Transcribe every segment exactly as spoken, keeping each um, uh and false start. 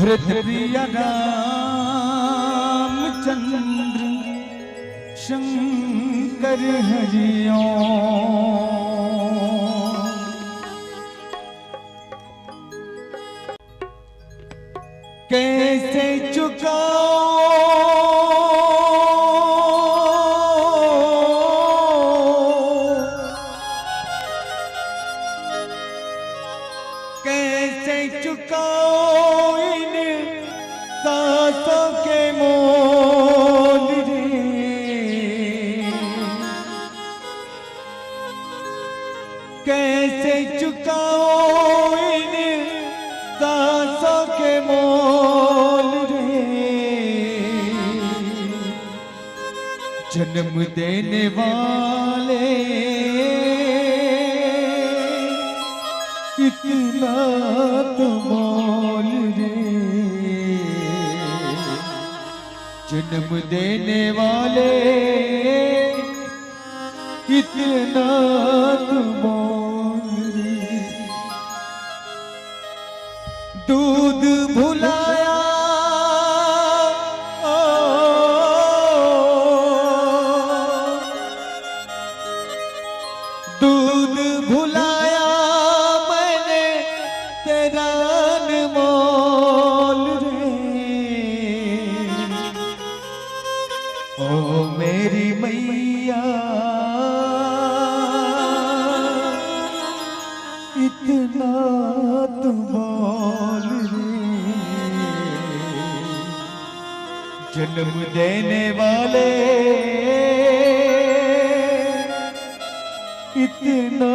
प्रिय रामचंद्र शंकर हरिओम। कैसे चुकाओ, कैसे चुकाओ इन सांसों के मोल रे? कैसे चुकाओ इन सांसों के मोल रे? जन्म देने वाले, इतना तो बोल रे। जन्म देने वाले, इतना तो बोल रे। दूध भुलाया, ओ, दूध भुलाया मैंने तेरा अनमोल रे। ओ मेरी मैया, इतना तो बोल रे। जन्म देने वाले, इतना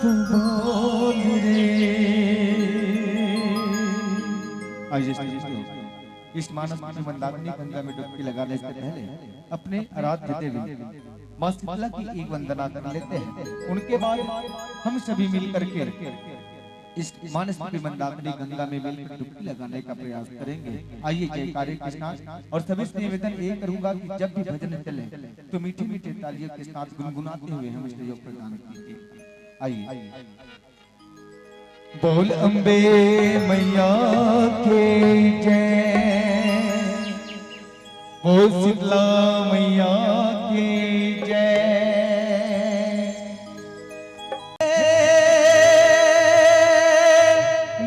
तो बोल रे। आइए, इस मानस की मंदाकिनी गंगा में डुबकी लगाने से पहले अपने आराध्य देवी माँ शीतला की एक वंदना कर लेते हैं। उनके बाद हम सभी मिल करके इस मानस की मंदाकिनी गंगा में मिलकर डुबकी लगाने का प्रयास करेंगे। आइए, जयकारे के साथ। और सभी से निवेदन ये करूंगा कि जब भी भजन चले तो मीठे मीठे तालियों के साथ गुनगुनाते हुए हमें सहयोग प्रदान कीजिए। आइए। बोल अम्बे मैया के जय, बोल शीतला मैया के जय।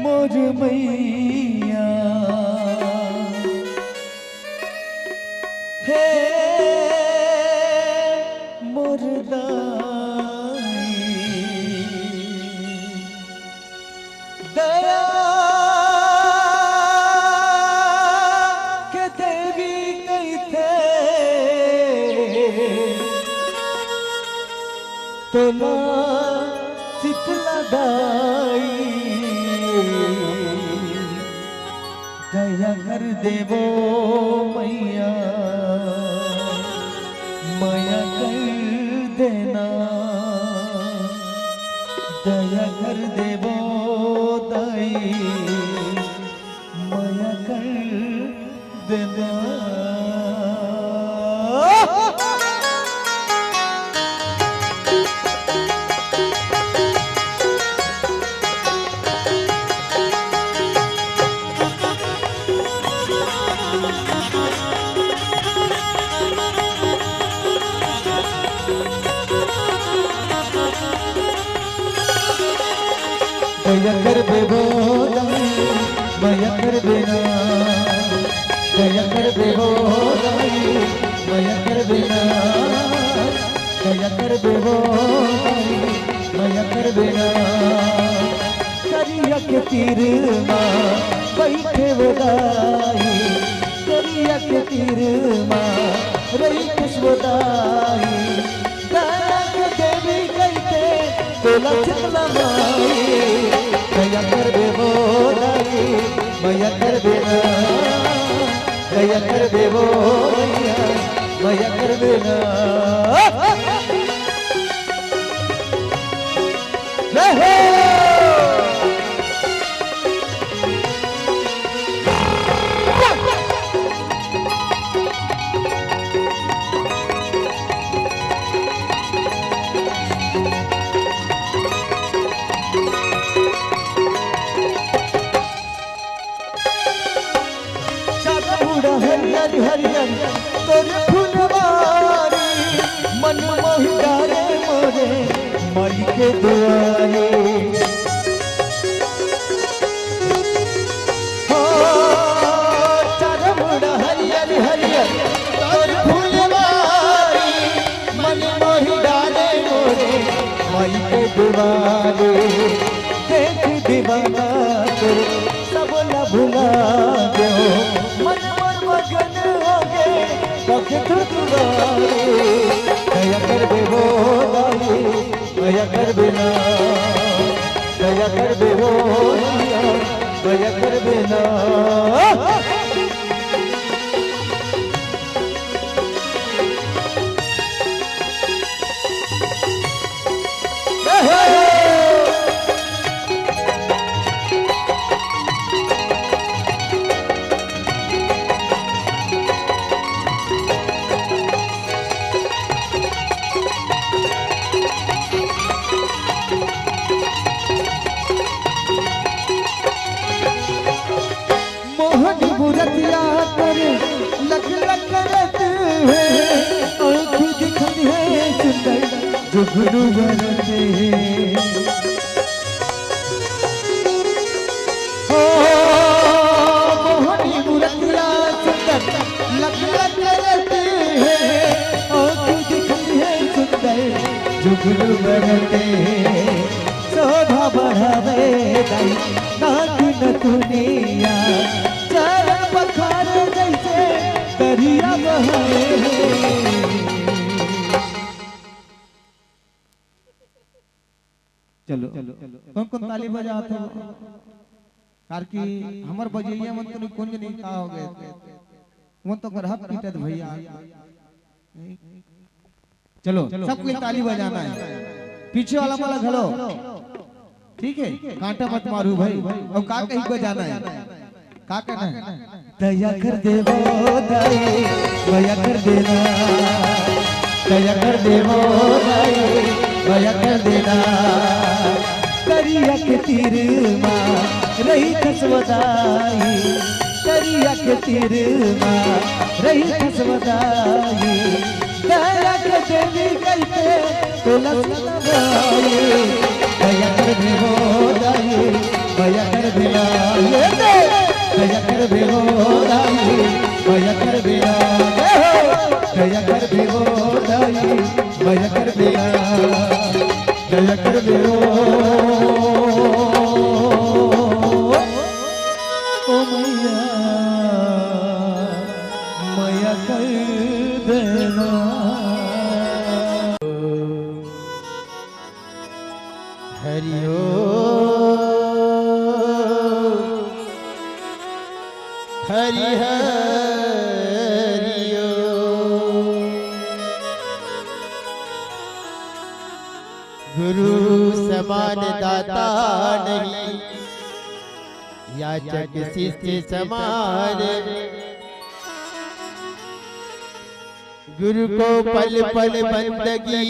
मोर मैया, हे मोर दाई, दया के देवी कहिथे तोला शीतला दाई। दया कर देवो मैया, मया कर देना। दया कर देवो दाई, मया कर देना। दया करबे वो दाई, मया करबे ना। दया करबे वो दाई, मया करबे ना। दया करबे वो दाई, मया करबे ना। दरिया के तीर मा बइठे वो दाई, दरिया के तीर मा रहिथे वो दाई। दया के देवी कहिथे तोला शीतला माई। दया करबे वो दाई, मया करबे ना। दया करबे वो मैया, मया करबे ना। जय हो। तोर फुलवारी मन मोहि डारे मोरे माई के दुआरे। हो, चारों मुड़ा हरियर हरियर तोर फुलवारी मन मोहि डारे मोरे माई के दुआरे। देख दीवाना तोर सब ला भुला दो। मन मोर मगन होगे, कके थुथुवारे। दया करबे हो दाई, दया करबे ना। दया करबे हो दाई, दया करबे ना। मोहन मुरतिया कर लख लख करत हे, आँख दिखत हे सुंदर जुगनू बरत हे। हो, मोहनी मुरतिया सुंदर लख लख करत हे, आँख दिखत हे सुंदर जुगनू बरत हे। शोभा बढ़ावे दाई नाक नथुनिया, चरण पखार जैसे दरिया बहाए। चलो, कौन कौन ताली बजात हो? कार कि हमर बजैया मन तो निकुंज नहीं का हो गए, मन तो कर हक पीटत भैया। चलो, सब कोई ताली बजाना है, पीछे वाला वाला घलो, ठीक है? कांटा मत मारू भाई। और का कही बजाना है, का कहना है? दया कर देवो दाई, दया कर देना। दया कर देवो दाई, दया कर देना। करिया के तीर मा रही खसवदाई, करिया के तीर मा रही खसवदाई। दया के देवी कहिके तोला सतावई। दया कर देवो दाई, दया कर देना। ये दे, दया कर देवो दाई, दया कर देना। जय हो। दया कर देवो दाई, दया कर देना। दया कर देवो। ओ मैया, मया कर देना। हरि ओम, हरि हरि ओम। गुरु समान दाता नहीं, याचक शिष्य समान। गुरु को पल पल बंदगी,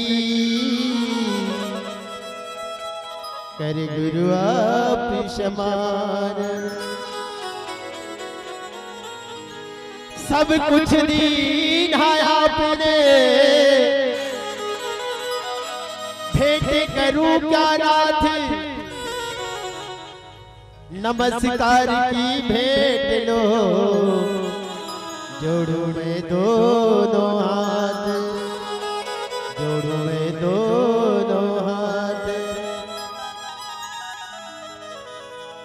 कर गुरु आप समान। सब कुछ दीन है आपने, भेंट करूं क्या नाथ? नमस्कार की भेंट लो, जोड़ूं मैं दोनों हाथ, जोड़ूं मैं दोनों हाथ।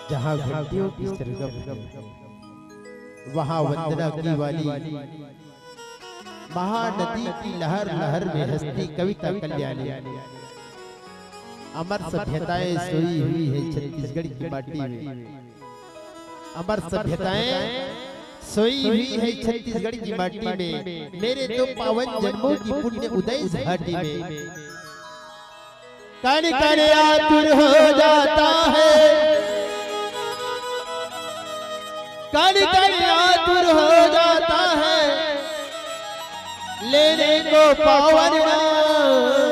जहाँ घंटियों की सरगम है, वहाँ वंदना की वाली महानदी की लहर लहर में हंसती कविता कल्याणी। अमर सभ्यताएं सोई हुई है छत्तीसगढ़ की माटी में। अमर सभ्यताएं सोई हुई है छत्तीसगढ़ की माटी में। मेरे दो पावन जन्मों की पुण्य उदय इस घाटी में। कण कण आतुर हो जाता है, कण कण आतुर हो जाता है लेने को पावन नाम।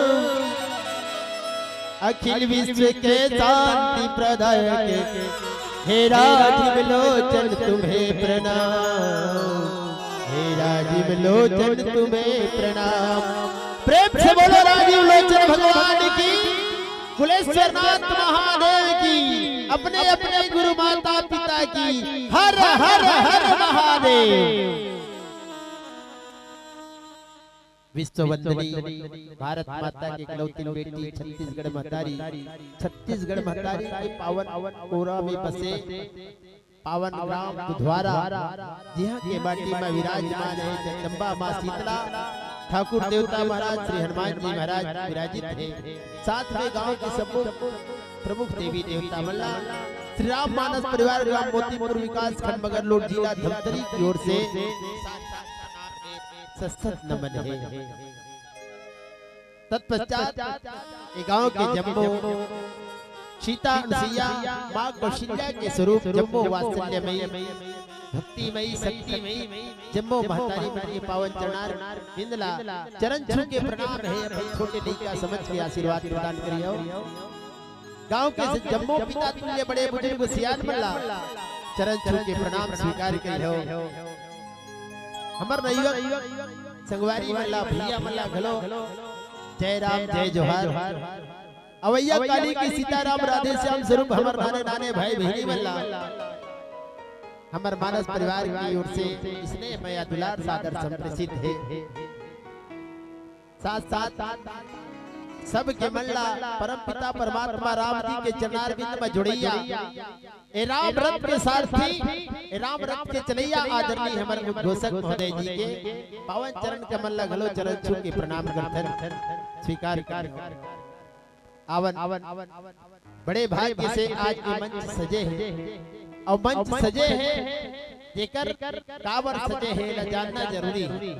अखिल विश्व के शांति प्रदायक हे राजीव लोचन तुम्हें प्रणाम, हे राजीव लोचन तुम्हें प्रणाम। प्रेम से बोलो राजीव लोचन भगवान की, कुलेश्वरनाथ महादेव की, अपने अपने गुरु माता पिता की। हर हर हर महादेव। विश्व वंदनी भारत माता के इकलौती बेटी छत्तीसगढ़ महतारी, छत्तीसगढ़ महतारी के पावन कोरा में बसे पावन ग्राम दुधवारा, जिहाँ के माटी में विराजमान है जगदम्बा माँ शीतला, ठाकुर देवता महाराज श्री हनुमान जी महाराज विराजित है। साथ में गांव के सब प्रमुख देवी देवता मन ला श्री राम मानस परिवार ग्राम मोतीपुर विकास खंड मगरलोड जिला धमतरी की ओर से सत सत नमन है। तत्पश्चात ये गांव के जम्मो सीता अनुसैया माँ कौशल्या के स्वरूप जम्मो वात्सल्यमयी, भक्तिमयी, शक्तिमयी, जम्मो महतारी मन के पावन चरणार बिंद ला चरण छू के प्रणाम है। अपन छोटे लइका समझ के आशीर्वाद प्रदान करियो। गांव के जम्मो पिता तुल्य बड़े बुजुर्ग सियान मन ला चरण छू के प्रणाम स्वीकार करियो। हमर नवयुवक संगवारी मन ला, भैया मन ला घलो जय राम, जय जोहार। अवैया काली के सीताराम राधे श्याम स्वरूप हमर नाने नाने भाई बहिनी मन ला हमर मानस परिवार की ओर से स्नेह मया दुलार सादर संप्रेषित है। साथ साथ सबके मन ला परम पिता परमात्मा राम जी के चरणार बिंद में जोड़ैया, ए राम रथ के सारथी, ए राम रथ के चलैया आदरणीय हमर उद्घोषक महोदय जी के पावन चरण कमल ला घलो चरण छू के प्रणाम करथन, स्वीकार करथन। आवन बड़े भाग्य से आज ये मंच सजे हे, अउ मंच सजे हे, जेकर काबर सजे हे, एला जानना जरूरी हे।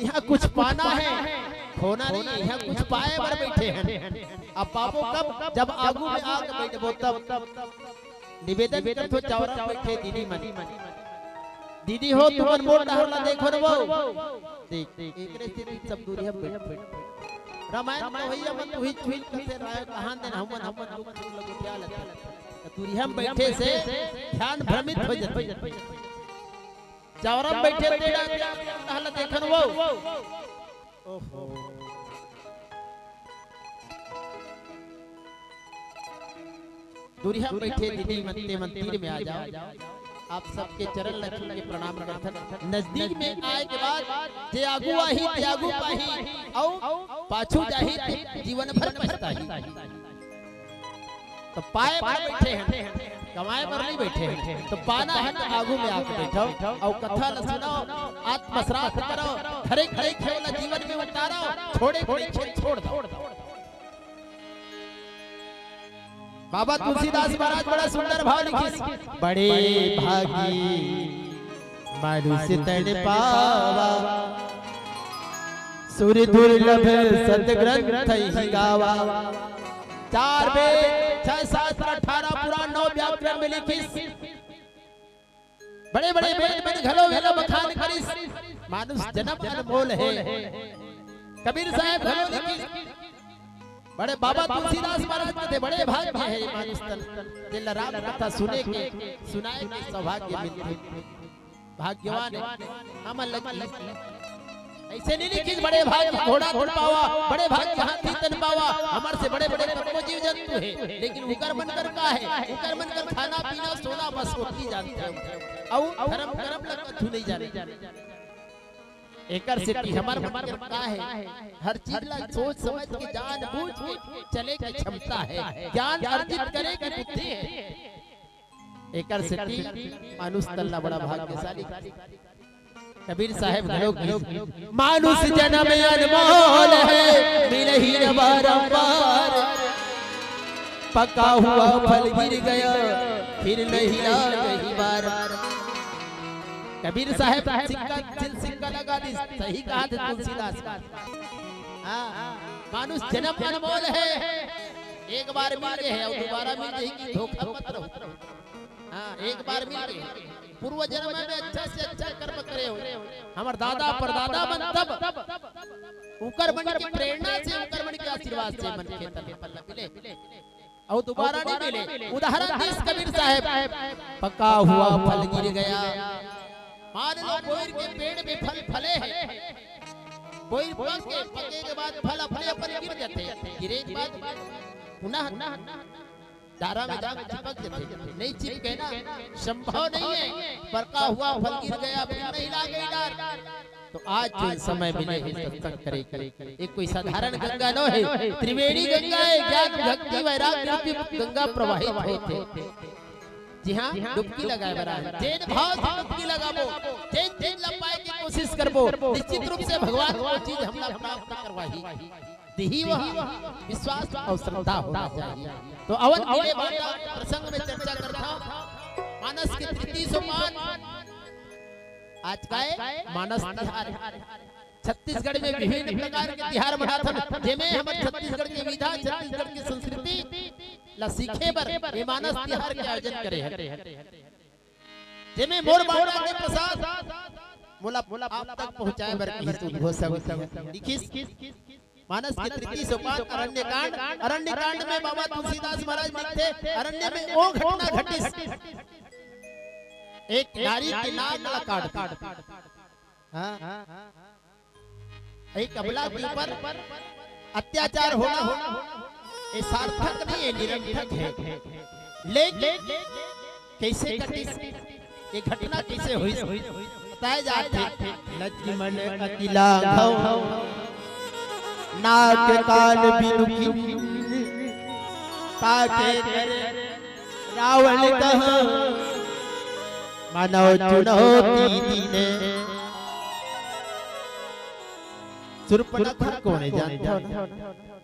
इहाँ कुछ पाना हे, खोना नहीं, इहाँ कुछ पाए बर बैठे हन। अब पाबो कब? जब आगू में आके बैठबो तब। निवेदन करथो, चावरा बैठे दीदी मन। दीदी हो, तुमन मोर डहर ला देखो न वो। देख, एकरे सेती सब दूरिहा बैठ, बैठ। रामायण कहावइया मन तुही चुहिन करथे, राय कहान देन हमन, हमन दुख सुख ल गोठिया लेथन। त दूरिहा में बैठे से ध्यान भ्रमित हो जाथे। चावरा में बैठे तेरा, तेरा, तेरा, ला देखन वो। ओहो। दूरिहा में बैठे दीदी मन, ते मन तीर में आ जाओ। आप सबके चरण ल छू के प्रणाम करथन। नजदीक में आए के बाद जे आगू आही, ते आगू पाही, अउ पाछू जाही, ते जीवन भर पछताही। त पाए बर बैठे हन, कमाए बर नहीं बैठे हन। त पाना हे त आगू में आके बैठो, अउ कथा ल सुनो, आत्मश्राद्ध करो, खरे खरे खेव ल जीवन में उतारो, छोड़े के नहीं छोड़ दो। बाबा तुलसीदास महाराज बड़ा सुंदर भाव लिखिस, बड़े भागी मानुष तन पावा, सुर दुर्लभ सत ग्रंथ ही गावा। चार वेद, छह शास्त्र, अठारह पुराण, नौ व्याकरण में लिखिस। बड़े बड़े वेद मन घलो एला बखान करिस। मानुष जन्म अनमोल हे। कबीर साहब घलो लिखिस। बड़े बाबा तुलसीदास महाराज कथे, बड़े भाग्य हे मानुष तन, तेला राम कथा सुने के, सुनाए के सौभाग्य मिलथे। भाग्यवान हे। हमन लगी अइसे नहीं लिखिस, बड़े भाग्य घोड़ा तन पावा, बड़े भाग्य हाथी तन पावा, हमर से बड़े बड़े कतको जीव जंतु हे, लेकिन उकर मन कर का हे? उकर मन कर खाना पीना सोना बस ओतकी जानथे। अउ धर्म करम ल कछु नहीं जाने। एकर सेती हमर मन कर का हे? हर चीज ल सोच समझ के जान बूझ के चले के क्षमता हे, ज्ञान अर्जित करे के बुद्धि हे। एकर सेती मानुष तन ला बड़ा भाग्यशाली। कबीर साहब घलो कहिस, मानुष जन्म अनमोल है, मिलही न बारंबार। पका हुआ फल गिर गया, फिर नहीं लाग ही बार। कबीर साहब सिक्का, दिल सिक्का लगा दिस, सही कहा थे तुलसीदास। हाँ, मानुष जन्म अनमोल है, एक बार मिल गए हे अउ दोबारा मिल जाही कि धोखा मत रहो। हाँ, एक बार मिल गए। पूर्व जन्म में अच्छा से अच्छा कर्म करे हो। हमर दादा परदादा मन तब उकर मन के प्रेरणा से, उकर मन के आशीर्वाद से मन के तन पल्ला मिले। अउ दोबारा नहीं मिले। उदाहरण दिस कबीर साहब, पका हुआ फल गिर गया। मान लो, बोइर के पेड़ में फल फले हे, बोइर पक के, पके के बाद फल अपने अपन गिर जाथे, गिरे के बाद पुनः डारा में जाके चिपक जाथे, नहीं चिपके ना, संभव नहीं है। परका हुआ, फल गिर गया, फिर नहीं लागे डार। तो आज जो समय मिले हे सत्संग करे के, एक कोई साधारण गंगा नो हे, त्रिवेणी गंगा हे, ज्ञान, भक्ति, वैराग्य रूपी गंगा प्रवाहित होत हे। जी हाँ, डुबकी लगाए बर आए। जेन भाव से डुबकी लगाबो, जेन चीज ला पाए के कोशिश करबो, निश्चित रूप से भगवान वो चीज हमला प्राप्त करवाही। दिही वह विश्वास अउ श्रद्धा होना चाहिए। तो अवन मिले बात प्रसंग में चर्चा करत हंव। मानस के तृतीय सोपान आज का हे मानस तिहार। छत्तीसगढ़ में विभिन्न प्रकार के तिहार मनाथन, जेमे हमर छत्तीसगढ़ के विधा, छत्तीसगढ़ के संस्कृति ला सीखे बर ये मानस तिहार के आयोजन करे हन, जेमे मोर बांटा के प्रसाद मोला आप तक पहुंचाए बर कहिस उद्घोषक लिखिस। मानस के तृतीय सोपान अरण्य कांड। अरण्य कांड में बाबा तुलसीदास महाराज लिखथे, अरण्य में ओ घटना घटिस, एक नारी के नाक ला काट दे। हाँ। एक अबला के ऊपर अत्याचार होना, ये सार्थक नहीं है, निरर्थक है। लेकिन कैसे घटिस, ये घटना कैसे हुई? बताए जाथे, लक्ष्मण अति लाघव, नाक कान बिनु कीन, ताके करे रावण कहा, मानव चुनौती दीन्हे। सुर्पनखा कोन हे जानथव?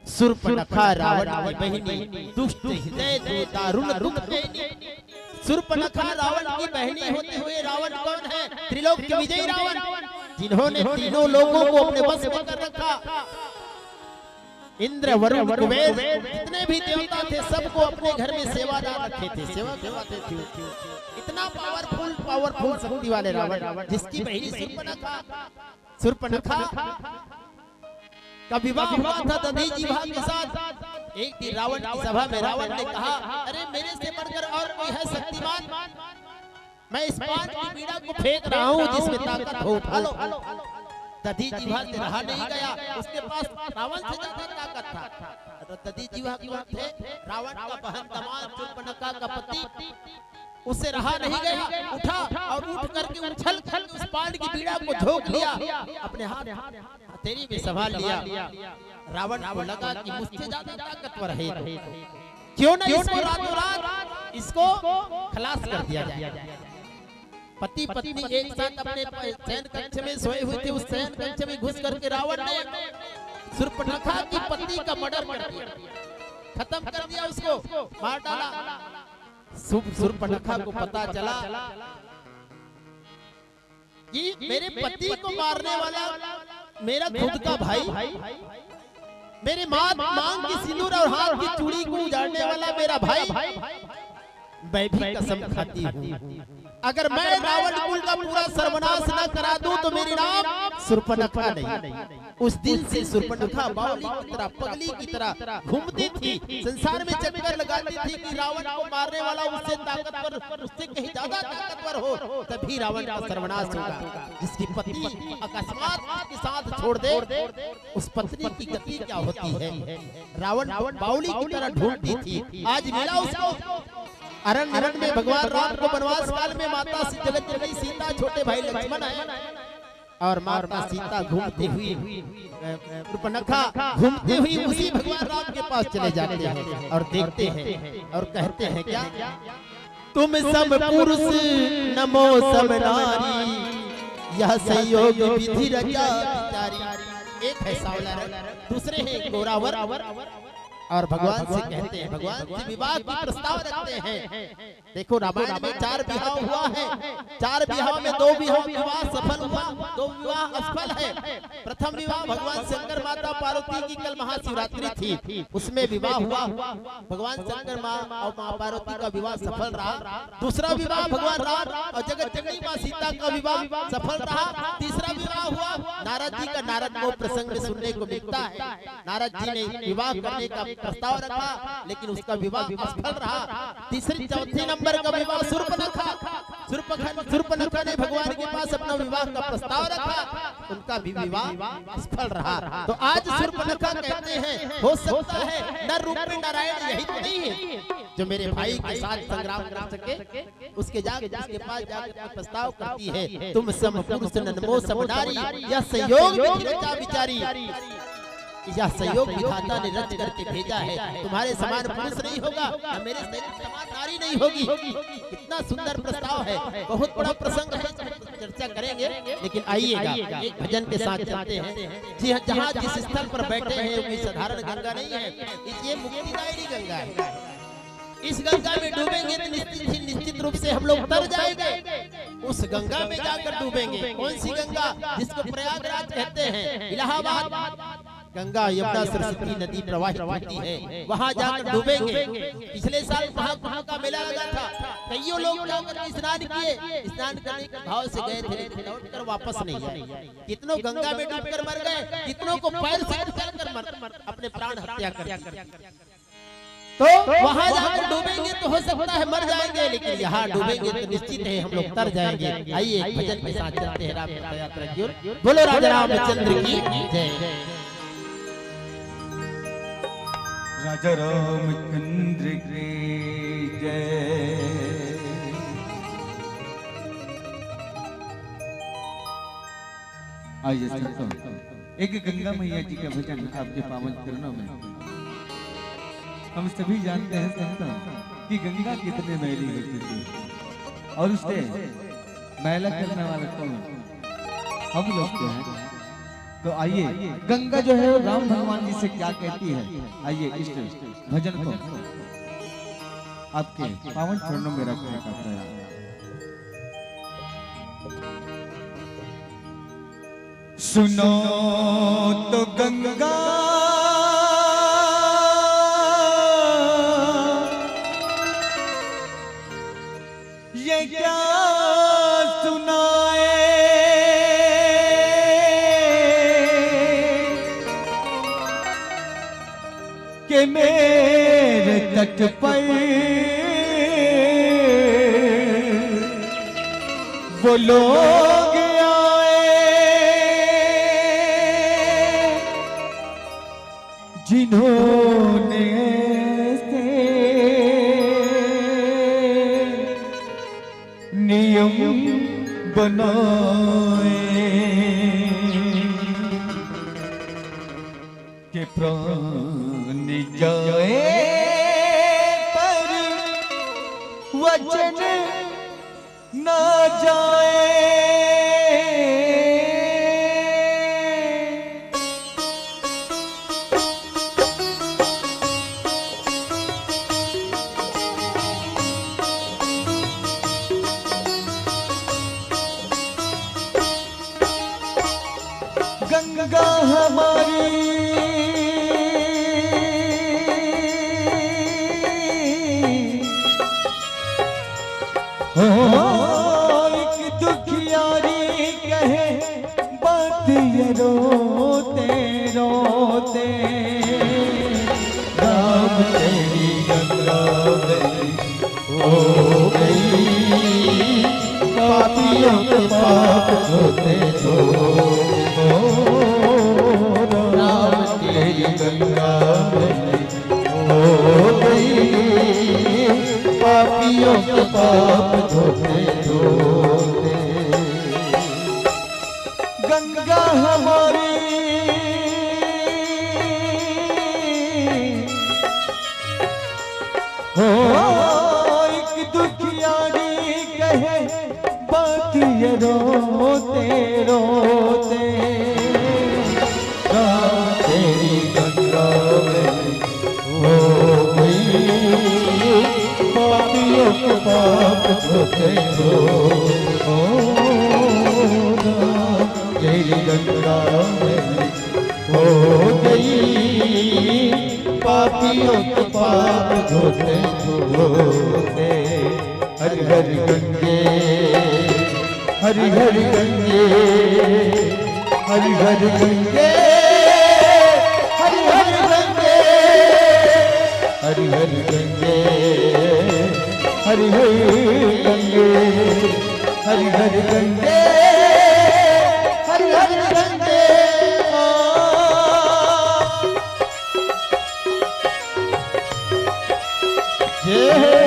सुर्पनखा रावण की बहिनी, दुष्ट हृदय, दारुण दुख देनी। सुर्पनखा रावण की बहिनी होते हुए रावण कौन है? त्रिलोक के विजयी रावण, जिन्होंने तीनों लोगों को अपने वश में कर रखा। इंद्र, वरुण, कुबेर, जितने भी देवता थे, सबको अपने घर में सेवादार रखे थे, सेवा करवाते थे। इतना पावरफुल, पावरफुल शक्ति वाले रावण, जिसकी बहिनी सुर्पनखा, सुर्पनखा का विवाह हुआ था दधीचिभा के साथ। एक दिन रावण की सभा में रावण ने कहा, "अरे, मेरे से बढ़कर और कोई है शक्तिमान? मैं इस पान की बीड़ा को फेंक रहा हूँ, जिसमें ताकत हो, उठा लो।" दधीचिभा से रहा नहीं गया, उसके पास रावण से ज्यादा ताकत था। तो दधीचिभा कौन थे? रावण का बहन दमाद सुर्पनखा का पति। उससे रहा नहीं गया, उठा और उठ करके उछल करके उस पान की बीड़ा को झोंक लिया, अपने हाथ हथेली में संभाल लिया। रावण को लगा कि मुझसे ज्यादा ताकतवर है तो क्यों ना इसको रातों रात इसको खलास कर दिया जाए। पति पत्नी एक साथ अपने प-, शयन कक्ष में सोए हुए थे। उस शयन कक्ष में घुस करके रावण ने सुर्पनखा की पत्नी का मर्डर कर दिया, खत्म कर दिया, उसको मार डाला। सुर्पनखा को पता चला कि मेरे पति को मारने वाला मेरा खुद का भाई, मेरे माँ, मांग की सिंदूर और हाथ की चूड़ी को उजाड़ने वाला मेरा भाई, मैं भी कसम खाती हूँ, अगर मैं रावण कुल का पूरा सर्वनाश न करा दूं तो मेरी नाम सुर्पनखा नहीं। उस दिन से सुर्पनखा बावली की तरह, पगली की तरह घूमती थी, संसार में चक्कर लगाती थी कि रावण को मारने वाला उससे ताकतवर, उससे कहीं ज्यादा ताकतवर हो, तभी रावण का सर्वनाश होगा। जिसकी पति अकस्मात उसके साथ छोड़ दे, उस पत्नी की गति क्या होती है? रावण बावली की तरह ढूंढती थी, आज मिला उसको। अरण्य, अरण्य में भगवान राम को वनवास काल में माता सी-, जगत जननी सीता, छोटे भाई लक्ष्मण है और माता सीता घूमती हुई, अ, सुर्पनखा घूमती हुई उसी भगवान राम के पास चले जाते हैं और देखते हैं और कहते हैं क्या, "तुम सम पुरुष नमो सम नारी, यह संयोग विधि रचा विचारी।" एक है सांवला रंग, दूसरे हैं गोरावर। और भगवान से कहते हैं, भगवान से विवाह की प्रस्ताव रखते हैं। देखो, रामायण में चार विवाह हुआ है, चार विवाह में दो विवाह, विवाह सफल हुआ, दो विवाह असफल है। प्रथम विवाह भगवान शंकर माता पार्वती की कल महाशिवरात्रि थी, उसमें विवाह हुआ। भगवान शंकर माँ और माँ पार्वती का विवाह सफल रहा। दूसरा विवाह भगवान राम और जगत जननी माँ सीता का विवाह सफल रहा। तीसरा विवाह हुआ नारद नारद जी का नारद को प्रसंग में सुनने को मिलता है। नारद जी ने विवाह करने का प्रस्ताव रखा, लेकिन उसका विवाह असफल रहा। तीसरे, चौथे नंबर का विवाह शूर्पणखा, शूर्पखन-, शूर्पणखा ने भगवान के पास अपना विवाह का प्रस्ताव रखा, उनका भी विवाह असफल रहा। तो आज शूर्पणखा कहते हैं, हो सकता है नर रूप में नारायण यही तो नहीं है, जो मेरे भाई के साथ संग्राम कर सके। उसके जा, उसके पास जाकर के प्रस्ताव करती है, "तुम सम पुरुष नन्मो सम नारी, यह संयोग विधि रचा विचारी।" यह संयोग विधाता ने रच करके भेजा है, तुम्हारे समान पुरुष नहीं होगा, न मेरे समान नारी नहीं होगी। कितना सुंदर प्रस्ताव है, बहुत बड़ा प्रसंग है, चर्चा करेंगे, लेकिन आइएगा, एक भजन के साथ चलते हैं। जी हाँ, जहाँ जिस स्थल पर बैठे हैं, कोई साधारण गंगा नहीं है, ये मुक्तिदायिनी गंगा है। इस गंगा में डूबेंगे तो निश्चित ही, निश्चित रूप से हम लोग तर जाएंगे। उस गंगा में जाकर डूबेंगे। कौन सी गंगा? जिसको प्रयागराज कहते हैं, इलाहाबाद। गंगा, यमुना, सरस्वती नदी प्रवाहित होती है, वहां जाकर डूबेंगे। पिछले साल महाकुंभ का मेला लगा था, कईयों लोग जाकर के स्नान किए, स्नान करने के भाव से गए थे, लेकिन लौट कर वापस नहीं आए। कितनों गंगा में डूबकर मर गए, कितनों को पैर से कुचल कर मर, अपने प्राण हत्या कर दिए। तो वहां जाकर डूबेंगे तो हो सकता है मर जाएंगे, लेकिन यहाँ डूबेंगे तो निश्चित है हम लोग तर जाएंगे। आइए, एक भजन के साथ चलते हैं राम तीर्थ यात्रा की ओर। बोलो राजा रामचंद्र की जय। राजा रामचंद्र की जय। आइए संतों, एक गंगा मैया जी का भजन आपके पावन चरणों में। हम सभी जानते हैं संतों कि गंगा कितनी मैली हो चुकी है, और उसे मैला करने वाला कौन? हम लोग तो हैं। तो आइए, गंगा जो है, वो राम भगवान जी से क्या कहती है, आइए, इस भजन को आपके पावन चरणों में रखने का प्रयास। सुनो तो गंगा, ये क्या सुनाए कि मेरे तट पर वो लोग आए, जिन्होंने ऐसे नियम बनाए कि प्राण जाए पर वचन ना जाए। गंगा हमारी हो, एक दुखियारी कहे बात ये रोते रोते। राम तेरी गंगा मैली हो गई, पापियों के पाप धोते धो। राम तेरी गंगा मैली हो गई, पापियों के पाप धोते धोते। गंगा हमारी हो, एक दुखियारी कहे बात ये रोते रोते। राम तेरी गंगा मैली हो गई, पापियों के पाप धोते धो। ओ राम तेरी गंगा मैली हो गई, पापियों के पाप धोते धोते। हर हर गंगे, हर हर गंगे, हरि हरि गंगे, हरि हरि गंगे, हरि हरि गंगे, हरि हरि गंगे, हरि हरि गंगे, हरि हरि गंगे। जय हो।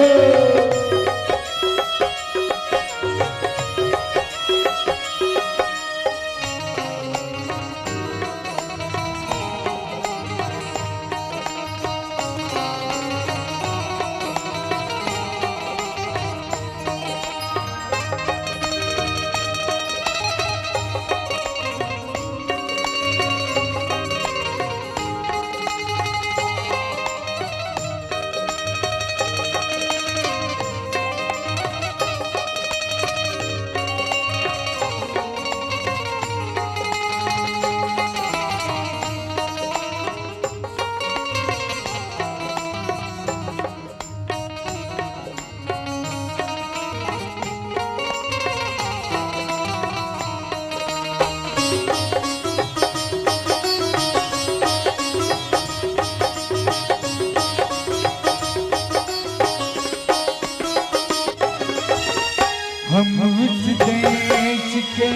हम उस देश के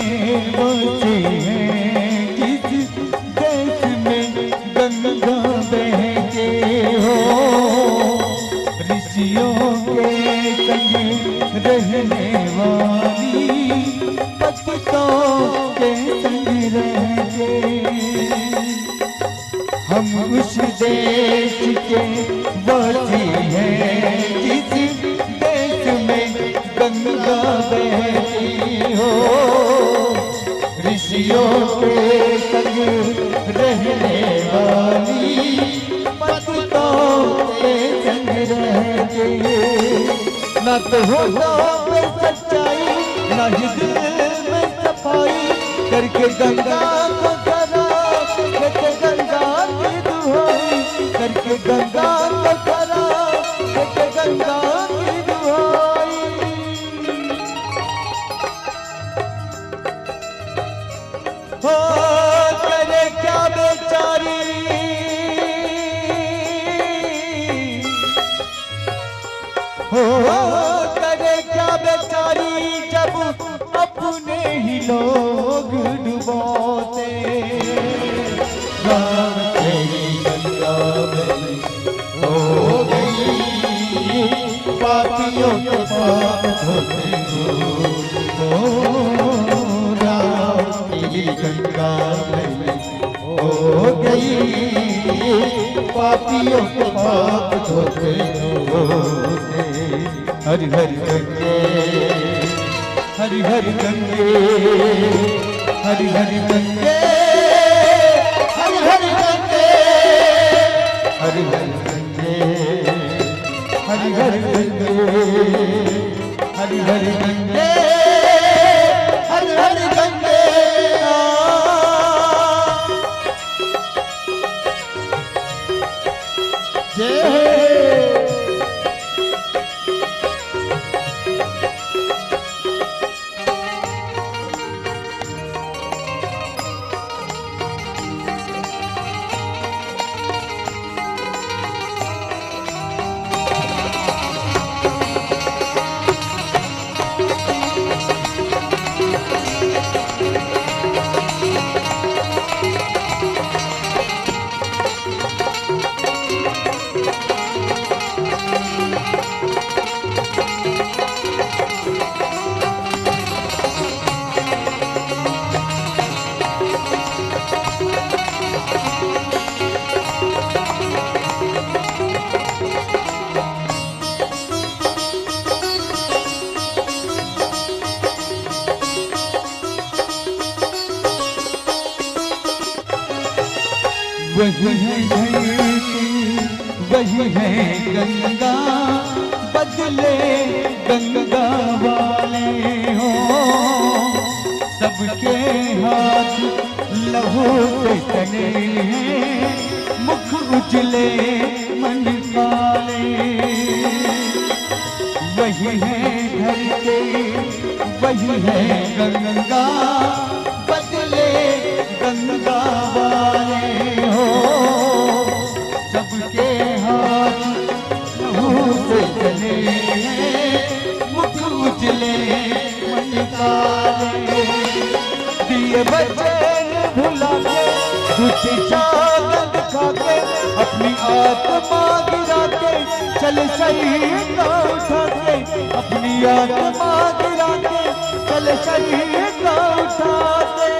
बसे हैं, जिस देश में गंगा बहती हो। ऋषियों के संग रहने वाली, भक्तों के संग रह के। हम उस देश के वासी हैं, जिस देश में गंगा बहती हो। ऋषियों के संग रहने वाली, भक्तों के संग रह के। न तो होठों पे सच्चाई, न ही दिल में सफाई, करके गंगा को जरा, करके गंगा की दुहाई, करके गंगा को जरा, करके गंगा की दुहाई। हो, करे क्या बेचारी, हो, करे क्या बेचारी, जब अपने ही लोग डुबोते। राम तेरी गंगा मैली हो गई, पापियों के पाप धोते धोते। ओ राम तेरी गंगा मैली हो गई, पापियों के पाप धोते धोते। हरि हरि गंगे, हरि हरि गंगे, हरि हरि गंगे, हरि हरि गंगे, हरि हरि गंगे, हरि हरि गंगे, हरि हरि गंगे, हरि हरि गंगे। जय हो। वही है धरती, वही है गंगा, बदले गंगा वाले हो। सबके हाथ लहू से सने हैं, मुख उजले मन काले। वही है धरती, वही है गंगा, बदले जागन खा के, अपनी आत्मा गिरा के, चल सही का उठा के, अपनी आत्मा गिरा के, चल सही का उठा के।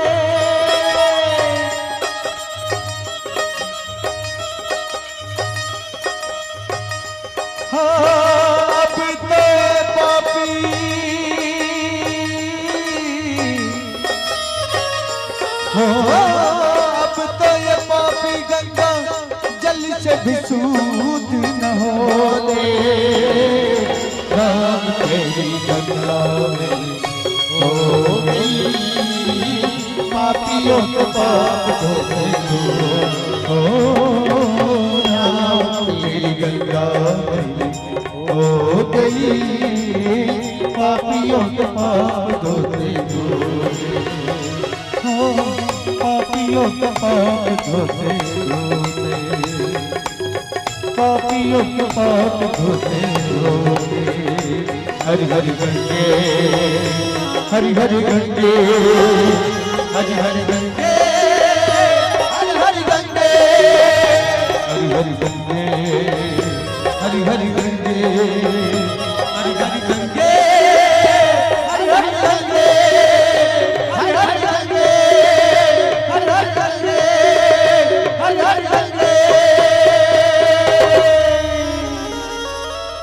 हाँ, अब तो ये पापी, हाँ, अब तो ये पापी गंगा जल से भी शुद्ध न होते। राम तेरी गंगा में हो गई, पापियों के पाप धोते धोते। ओ राम, तेरी गंगा मैली हो गई, पापियों के पाप धोते धोते। ओ पापियों के पाप धोते धोते, पापियों के पाप धोते धोते। हरि हरि गंगे, हरि हरि गंगे, हरि हरि गंगे, हरि हरि गंगे, हरि हरि गंगे, हरि हरि गंगे, हरि हरि गंगे, हरि हरि गंगे, हरि हरि गंगे, हरि हरि गंगे, हरि हरि गंगे।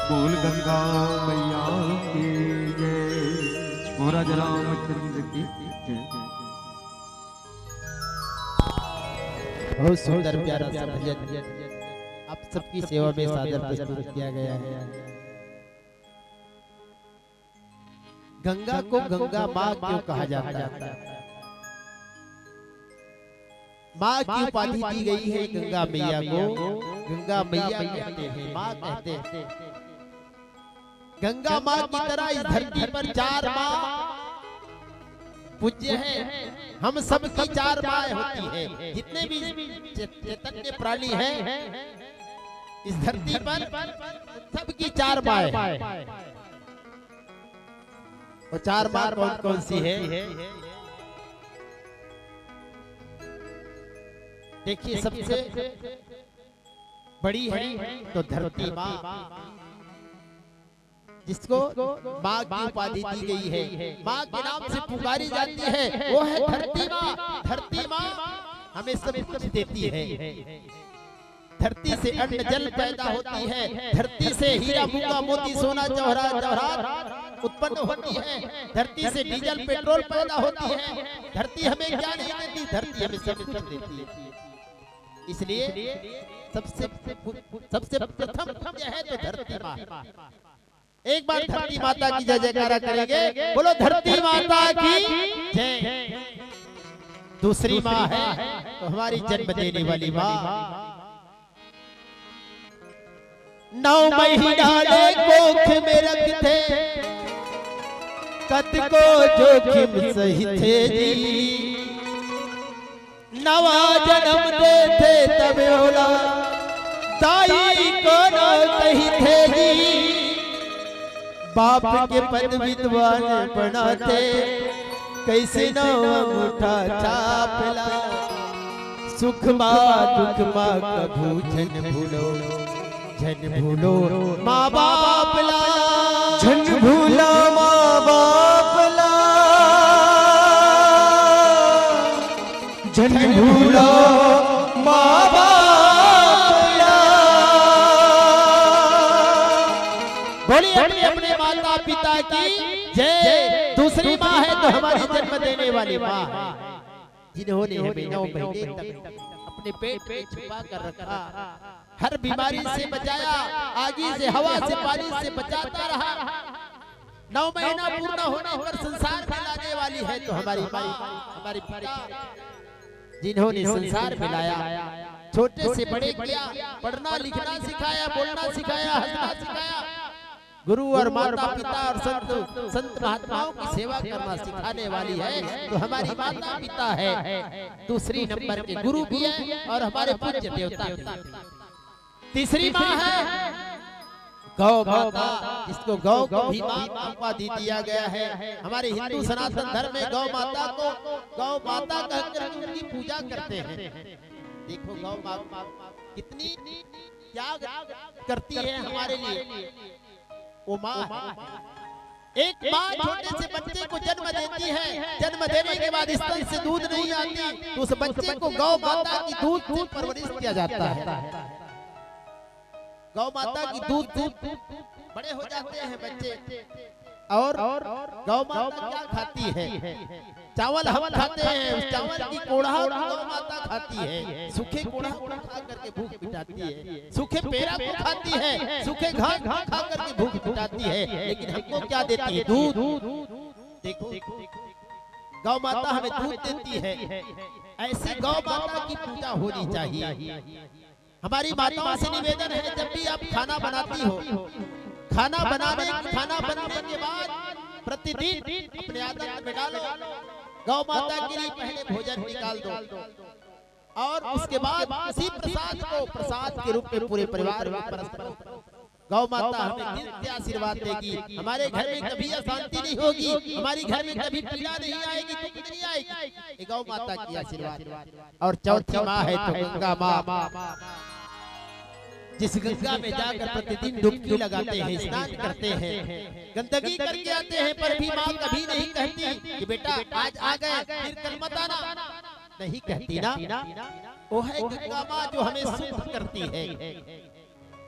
बोल गंगा मैया की जय। महाराज रामचंद्र की जय। बहुत सुंदर प्यारा सा भजन आप सबकी सेवा में सादर प्रस्तुत किया गया है। गंगा को गंगा माँ क्यों कहा जाता है? माँ की उपाधि दी गई है गंगा मैया को। गंगा मैया कहते हैं, माँ कहते हैं। गंगा माँ की तरह इस धरती पर चार माँ पूज्य हैं। हम सबकी चार माँ होती हैं, जितने भी चे-, चैतन्य प्राणी हैं इस धरती पर, सबकी चार माँ हैं। वो चार माँ कौन कौन सी है? देखिए, सबसे बड़ी है तो धरती माँ, जिसको माँ की उपाधि दी गई है, माँ के नाम से पुकारी जाती है, वो है धरती माँ। धरती माँ हमें सब कुछ देती है। धरती से अन्न जल पैदा होती है, धरती से हीरा मूंगा मोती सोना जवाहरात जवाहरात उत्पन्न होती है, धरती से डीजल पेट्रोल पैदा होती है। धरती हमें क्या नहीं देती? धरती हमें सब कुछ देती है। इसलिए सबसे सबसे प्रथम यह है तो धरती माँ। एक बार धरती माता की जय जयकारा करेंगे, बोलो धरती माता की जय। दूसरी माँ है तो हमारी जन्म देने वाली माँ। नौ महीना ले कोख में रखथे, कतको जोखिम सहिथे जी। नवा जनम देथे तबे ओला दाई कोनो कहिथे जी। बाप के पद विद्वान बनाथे, कइसे नौ अंगूठा छापला। सुख मा दुख मा कभू झन भूलो, झन भूलो माँ बाप ला। झन भूला माँ बाप ला, झन भूला माँ बाप ला। बोलिए अपने अपने माता पिता की जय। दूसरी माँ है तो हमारी जन्म देने वाली माँ है, जिन्होंने हमें नौ महीने तक अपने पेट में छुपा कर रखा, हर बीमारी से बचाया, आगी से, हवा से, बारिश से बचाता रहा। नौ महीना पूर्ण होने पर संसार में लाने वाली है तो हमारी माँ, हमारे पिता, जिन्होंने संसार में लाया, छोटे से बड़े किया, पढ़ना लिखना सिखाया, बोलना सिखाया, हंसना सिखाया, गुरु और माता पिता और संत, संत महात्माओं की सेवा करना सिखाने वाली है तो हमारी माता पिता है। दूसरी नंबर के गुरु भी है और हमारे पूज्य देवता भी। तीसरी माँ है गौ माता, जिसको गौ को भी माँ का उपाधि दिया गया है। हमारे हिंदू सनातन धर्म में गौ माता को, गौ माता कहकर उनकी पूजा करते हैं। देखो गौ माँ कितनी त्याग करती है हमारे लिए। वो माँ है। एक माँ छोटे से बच्चे को जन्म देती है, जन्म देने के बाद स्तन से दूध नहीं आती, तो उस बच्चे को गौ माता की दूध से परवरिश किया जाता है। गौ माता की दूध से बड़े हो जाते हैं बच्चे। और गौ माता क्या खाती है? चावल हम खाते हैं, उस चावल की कोढ़ा गौ माता खाती है। सूखे कोढ़ा को खा करके भूख मिटाती है, सूखे पेड़ा को खाती है, सूखे घास को खा करके भूख मिटाती है, लेकिन हमको क्या देती है? दूध। देखो, गौ माता हमें दूध देती है। ऐसी गौ माता की पूजा होनी चाहिए। हमारी माताओं से निवेदन है, जब भी आप खाना बनाती हो, खाना बनाने, खाना बनने के बाद प्रतिदिन अपने आदत में डालो, गौ माता के लिए पहले भोजन निकाल दो और उसके बाद उसी प्रसाद को प्रसाद के रूप में पूरे परिवार में परस दो। गौ माता हमें दिल से आशीर्वाद देगी। हमारे घर में कभी अशांति नहीं होगी, हमारे घर में कभी पीड़ा नहीं आएगी, दुख नहीं आएगी। ये गौ माता की आशीर्वाद। और चौथी माँ है तो गंगा माँ, जिस गंगा में जाकर प्रतिदिन डुबकी लगाते हैं, स्नान करते हैं, गंदगी करके आते हैं, पर भी माँ कभी नहीं कहती कि बेटा आज आ गए, फिर कल मत आना। नहीं कहती ना। वो है गंगा माँ जो हमें शुद्ध करती है,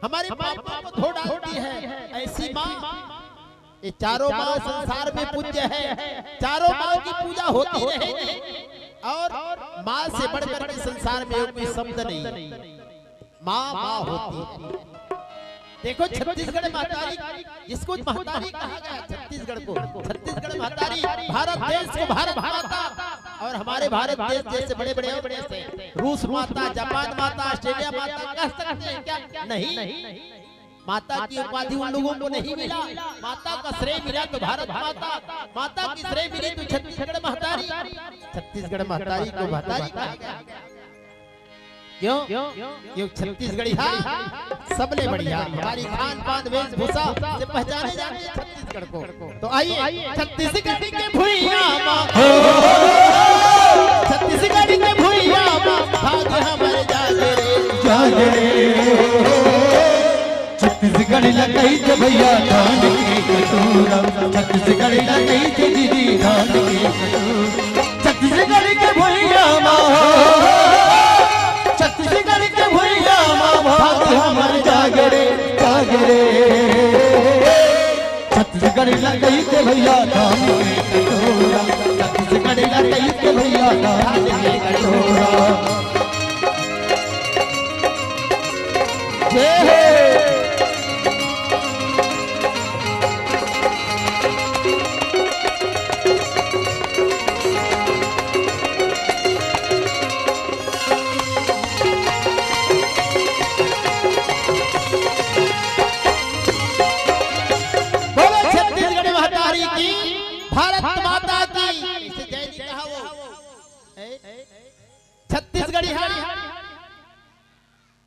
हमारे पापों को धो डालती है। ऐसी माँ, ये चारों माँ संसार में पूज्य है, चारों माँ की पूजा होती रहेगी। और माँ से बढ़कर के संसार में कोई शब्द नहीं, माँ माँ होती है। देखो छत्तीसगढ़ महतारी, जिसको महतारी कहा गया छत्तीसगढ़ को, छत्तीसगढ़ महतारी, भारत देश को भारत माता, और हमारे भारत देश जैसे बड़े बड़े और देश हैं, रूस माता, जापान माता, ऑस्ट्रेलिया माता कह सकते हैं क्या? नहीं। माता की उपाधि उन लोगों को नहीं मिला। माता का श्रेय मिला तो भारत माता, माता की श्रेय मिली तो छत्तीसगढ़ महतारी। छत्तीसगढ़ महतारी को महतारी कहा गया। क्यों? क्यों छत्तीसगढ़ी हा सबले बढ़िया। हमारी खान पान वेशभूषा से पहचाने जाते हैं छत्तीसगढ़ को। तो आइए, छत्तीसगढ़ के भुइयां माँ, छत्तीसगढ़ के भुइयां माँ, भाग हमर जागे रे, जागे रे। छत्तीसगढ़ ला कहिथे भैया धान के कटोरा, छत्तीसगढ़ ला कहिथे दीदी धान के कटोरा। छत्तीसगढ़ के भुइयां माँ, छत्तीसगढ़ के भुइयां माँ, भाग हमर जागे रे, जागे रे। छत्तीसगढ़ ला कहिथे भैया धान के कटोरा, छत्तीसगढ़ ला कहिथे भैया धान के कटोरा। जय हो। बोलो छत्तीसगढ़ महतारी की, भारत माता की। इसे जय जी कहा वो। ए? छत्तीसगढ़ी हा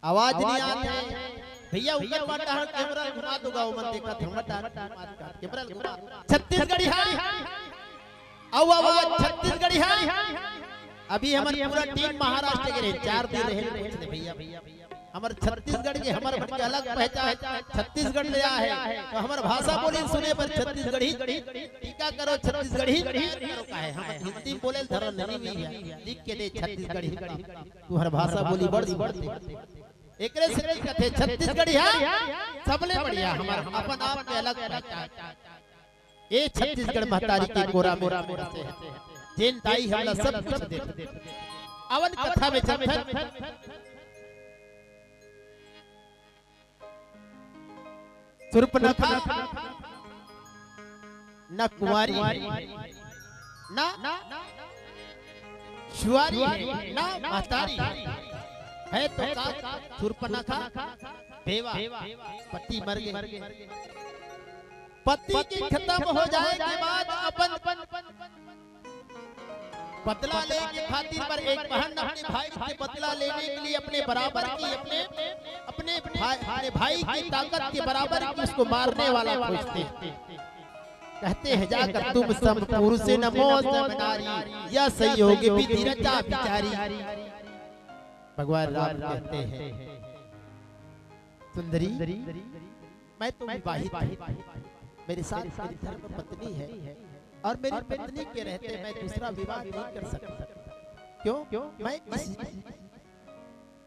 आवाज नहीं आत हे। भैया, ऊपर बाटा हर कैमरा घुमा दो, गाँव मन देखत हे, मत आ, कैमरा घुमा। छत्तीसगढ़ी हा अउ आवाज छत्तीसगढ़ी हा। अभी हमर पूरा टीम महाराष्ट्र के रहे, चार दिन रहे, पूछ ले भैया। हमर छत्तीसगढ़ के, हमर मन के अलग पहचान, छत्तीसगढ़ ले आए हे, तो हमर भाषा बोली सुने बर छत्तीसगढ़ी, टीका करो छत्तीसगढ़ी, करो काहे? हम हिंदी बोले धरन नहीं भैया, लिख के दे छत्तीसगढ़ी। तुहर भाषा बोली बड़ सुंदर हे। एकरे से कथे छत्तीसगढ़िया सबले बढ़िया, हमर अपन आप में अलग पहचान। ए छत्तीसगढ़ महतारी के कोरा में जेन दाई हमला सब कुछ दे। अवन कथा में चलथन। सुर्पनखा न कुंवारी हे, न सुवारी हे, न महतारी हे। हे तो का सुर्पनखा बेवा, पति मर गे। पति के खतम हो जाए के बाद अपन बदला लेने के खातिर बर एक बहन अपने भाई से बदला लेने के लिए अपने बराबर की, अपने, अपने भाई, अपने भाई की ताकत के बराबर की उसको मारने वाला खोजते हैं। कहते हैं, "जाकर तुम सम पुरुष नमो सम नारी, या संयोग विधि रचा बिचारी।" भगवान राम कहते हैं, सुंदरी, मैं तो विवाहित हूँ, मेरे साथ मेरी धर्म पत्नी है और मेरी पत्नी के रहते मैं दूसरा विवाह नहीं कर सकता। क्यों? मैं इस,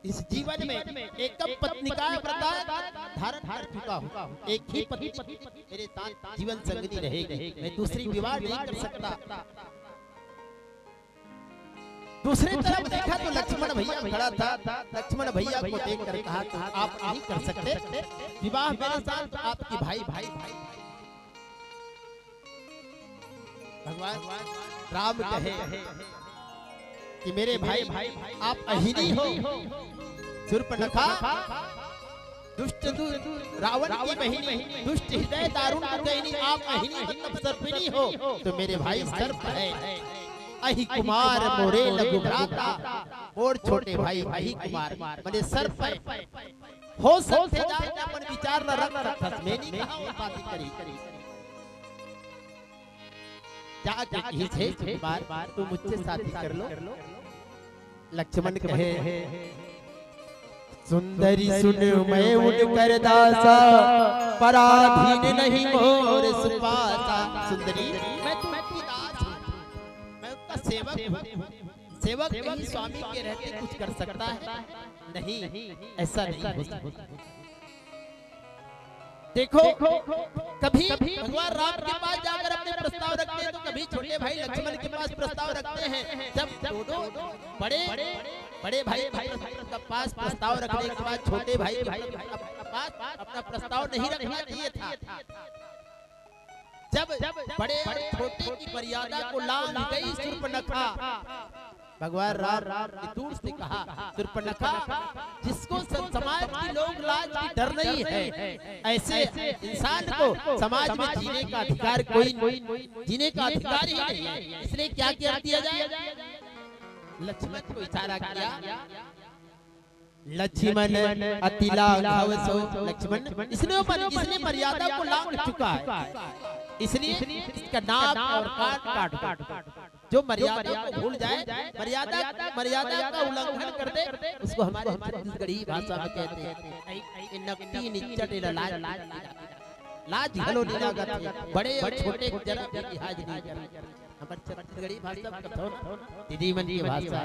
इस जीवन में एकम पत्निका व्रता धारण कर चुका हूँ। एक ही पत्नी मेरे साथ जीवन संगनी रहेगी, मैं दूसरी विवाह नहीं कर सकता। दूसरी तरफ देखा तो लक्ष्मण भैया खड़ा था। लक्ष्मण भैया को देख कर कहा, तो आप नहीं कर सकते विवाह मेरे साथ, आपकी भाई भाई भाई। भगवान राम कहे कि मेरे भाई, आप अहिनी हो, शूर्पणखा, दुष्ट दु-, रावण की बहिनी, दुष्ट हृदय दारुण की बहिनी, आप अहिनी मतलब सर्पिनी हो, तो मेरे भाई सर्प है। अहि कुमार मोरे लघु भ्राता, मोर छोटे भाई अहि कुमार, माने सर्प है। हो सकथे जाके अपन विचार ला रख सकथस, मैं नहीं कहा वो शादी करी। जाके कहिस हे कुमार, तुम मुझसे शादी कर लो। लक्ष्मण कहे, सुंदरी सुन मैं उनकर दासा, पराधीन नहीं मोर सुपासा। सुंदरी, मैं तो उनकी दास हूँ, मैं उनका सेवक हूँ। सेवक कहीं स्वामी के रहते कुछ कर सकता है? नहीं, ऐसा नहीं हो सकता। देखो, कभी भगवान राम के पास जाकर अपने प्रस्ताव रखते हैं तो कभी छोटे भाई लक्ष्मण के पास प्रस्ताव रखते हैं। जब दोनों बड़े, बड़े भाई के पास प्रस्ताव रखने के बाद छोटे भाई के पास अपना प्रस्ताव नहीं रखना चाहिए था। जब बड़े और छोटे की मर्यादा को लांघ गई शूर्पणखा, भगवान राम ने दूर से कहा, शूर्पणखा, जिसको स-, समाज की लोग लाज की डर नहीं है, ऐसे इंसान को समाज में जीने का अधिकार कोई, जीने का अधिकार ही नहीं है। इसलिए क्या कर दिया जाए? लक्ष्मण को इशारा किया, लक्ष्मण अति लाघव सो। लक्ष्मण, इसने मन-, इसने मर्यादा को लांघ चुका है, इसलिए इसका नाक और कान काट दो। जो मर्यादा को भूल जाए, मर्यादा, मर्यादा का उल्लंघन कर दे, उसको हमारे छत्तीसगढ़ी भाषा में कहते हैं, "ए नकटी निच्चट एला लाज, लाज घलो नहीं लागत है, बड़े और छोटे के जरा भी लिहाज नहीं करते।" हमर छत्तीसगढ़ी भाषा कथो ना, दीदी मन के भाषा।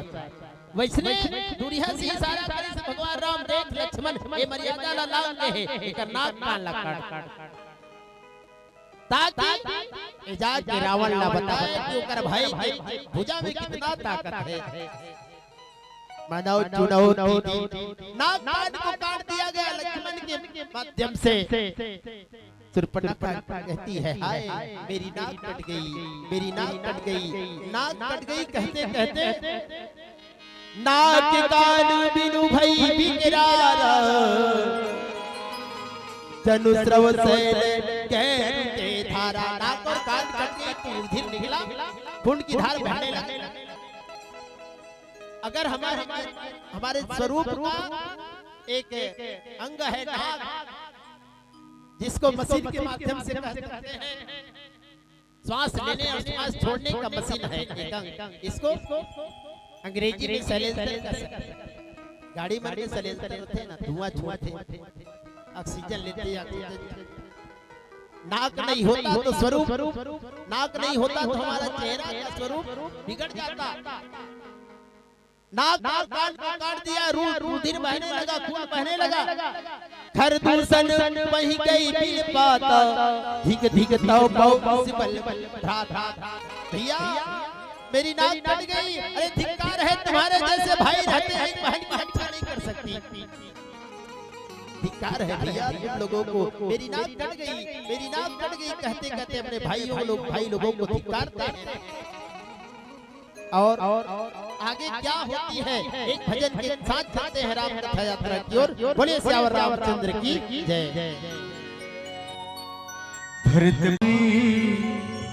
वैसने दूरिहा से इशारा करे से भगवान राम, देख लक्ष्मण, ये मर्यादा ला लांघ गे हे, एकर नाक कान ला काट। ताकि ए जाके रावण ला बताए कि ओकर भाई के भुजा में कितना ताकत है। मानव चुनौती दी। नाक कान को काट दिया गया लक्ष्मण के माध्यम से। शूर्पणखा कहती है, "हाय, मेरी नाक कट गई, मेरी नाक कट गई।" नाक कट गई कहते कहते नाक कान बिनु भई बिकरारा, जनु स्रव सैल गैर के धारा। नाक और कान कट गए तो रुधिर निकला, खून की धार बहने लगी। अगर हमारे, हमारे स्वरूप का एक अंग है नाक, जिसको मशीन के माध्यम से कह सकते हैं, श्वास लेने और श्वास छोड़ने का मशीन है एक अंग। इसको अंग्रेजी में साइलेंसर कह सकते हैं। गाड़ी मन में साइलेंसर होते हैं ना, धुआं छोड़ते हैं, ऑक्सीजन लेते हैं, ऑक्सीजन। नाक नहीं होता तो स्वरूप, नाक नहीं होता तो हमारा चेहरा का स्वरूप बिगड़ जाता। नाक और कान को काट दिया, रू-, रुधिर बहने लगा, खून बहने लगा। खर दूषण बहि गई बिन पाता, धिक धिक तव पौ सिबल भ्राता। भैया, मेरी नाक कट गई। अरे धिक्कार है, तुम्हारे जैसे भाई रहते हैं, एक बहन की रक्षा नहीं कर सकती। धिक्कार है भैया तुम लोगों को, मेरी नाक कट गई, मेरी नाक कट गई कहते कहते अपने भाइयों लोग, भाई लोगों को धिक्कारते हैं। और आगे क्या होती है, एक भजन के साथ चलते हैं राम कथा यात्रा की ओर। बोलिए सियावर रामचंद्र की जय। भरत में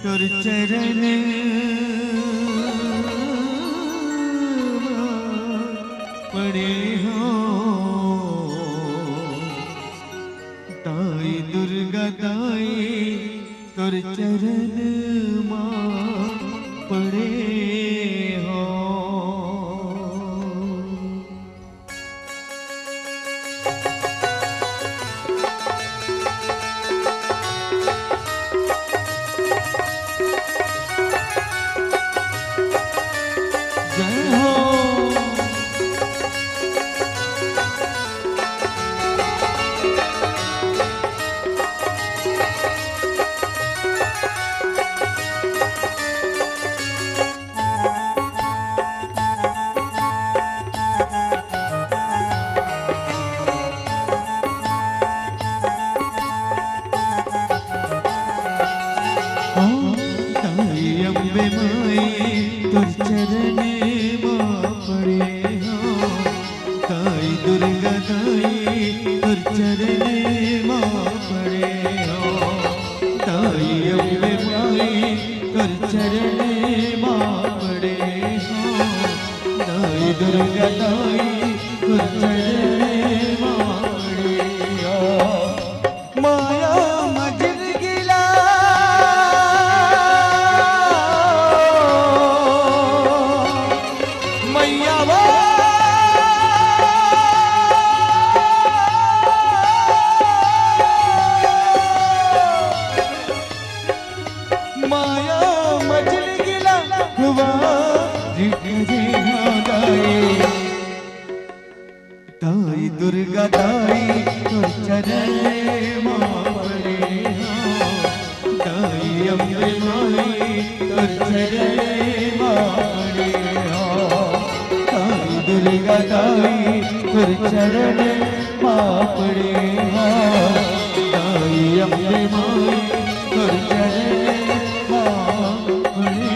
तोर चरण पड़े हो, दाई दुर्गा दाई तोर चरण मा पड़े हो। दाई तोर चरण माड़िया, माया मजिल गिला। मैया वो माया मजिल गिला हुआ जिगरी दाई। दाई दुर्गा दाई तोर चरण मा पड़े हँव। दाई अम्बे माई तोर चरण मा पड़े हँव। दाई दुर्गा दाई तोर चरण मा पड़े हँव। दाई अम्बे माई तोर चरण मा पड़े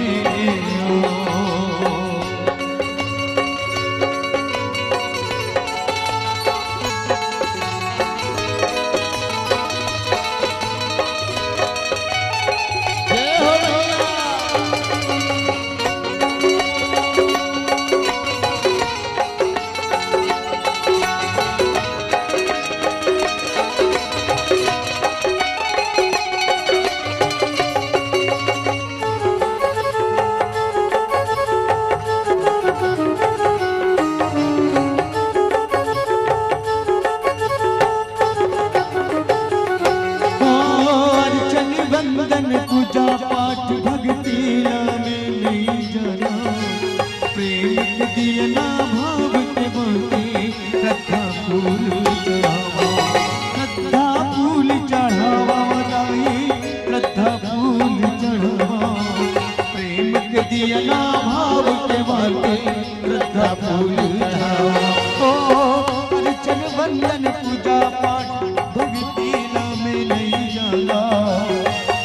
हँव। अर्चन वंदन पूजा पाठ भक्ति ला मैं नइ जानँव। प्रेम के दिया ना भाव के बाटे श्रद्धा फूल चढ़ावँव। श्रद्धा फूल चढ़ावँव दाई, श्रद्धा फूल चढ़ावँव। प्रेम के दिया ना भाव के बाटे श्रद्धा फूल चढ़ावँव। ओ अर्चन वंदन पूजा पाठ भक्ति ला मैं नइ जानँव।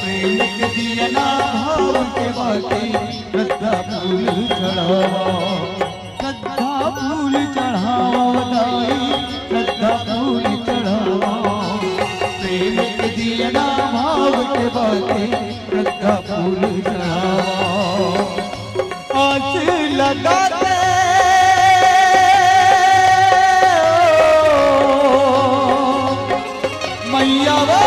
प्रेम के दिया ना भाव के बाटे श्रद्धा फूल चढ़ावँव। श्रद्धा फूल चढ़ावँव दाई, श्रद्धा फूल चढ़ावँव। प्रेम के दिया ना भाव के बाटे श्रद्धा फूल चढ़ावँव। आस लगा के मैया वो